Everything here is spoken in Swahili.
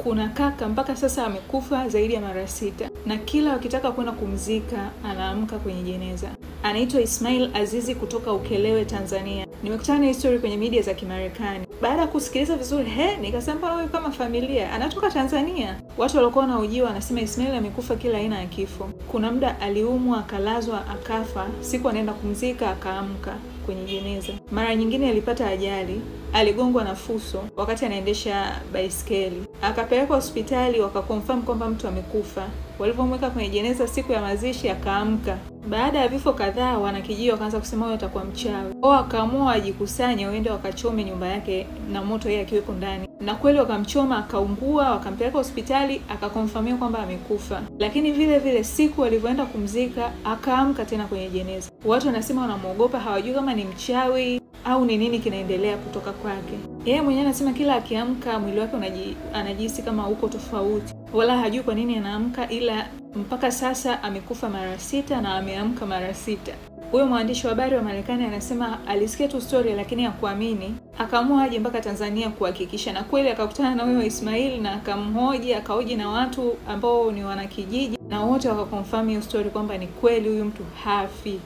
Kuna kaka mpaka sasa amekufa zaidi ya mara 6, na kila wakitaka kwenda kumzika anaamka kwenye jeneza. Anaitwa Ismail Azizi kutoka Ukelewe, Tanzania. Nimekutana na story kwenye media za Kimarekani. Baada ya kusikiliza vizuri, nikasema mbona huyu kama familia anatoka Tanzania. Watu walikuwa wanaojiwa wanasema Ismail amekufa kila aina ya kifo. Kuna muda aliumwa, akalazwa, akafa, siku anaenda kumzika akaamka kwenye jeneza. Mara nyingine alipata ajali, aligongwa na fuso wakati anaendesha baiskeli. Akapelekwa hospitali, wakakonfirm kwamba mtu amekufa. Walipomweka kwenye jeneza siku ya mazishi akaamka. Baada ya vifo kadhaa, wanakijiji wakaanza kusema huyo atakuwa mchawi. Wao wakaamua wajikusanye waende wakachome nyumba yake na moto, yeye akiwepo ndani. Na kweli wakamchoma akaungua, wakampeleka hospitali akakonfirmiwa kwamba amekufa. Lakini vile vile siku walivyoenda kumzika akaamka tena kwenye jeneza. Watu wanasema wanamuogopa, hawajui kama ni mchawi au ni nini kinaendelea kutoka kwake. Yeye mwenyewe anasema kila akiamka mwili wake anajihisi kama uko tofauti, wala hajui kwa nini anaamka, ila mpaka sasa amekufa mara 6 na ameamka mara 6. Huyo mwandishi wa habari wa Marekani anasema alisikia tu story lakini hakuamini, akaamua aje mpaka Tanzania kuhakikisha, na kweli akakutana na huyo Ismail na akamhoji, akahoji na watu ambao ni wanakijiji, na wote wakakonfirm hiyo story kwamba ni kweli huyu mtu hafi.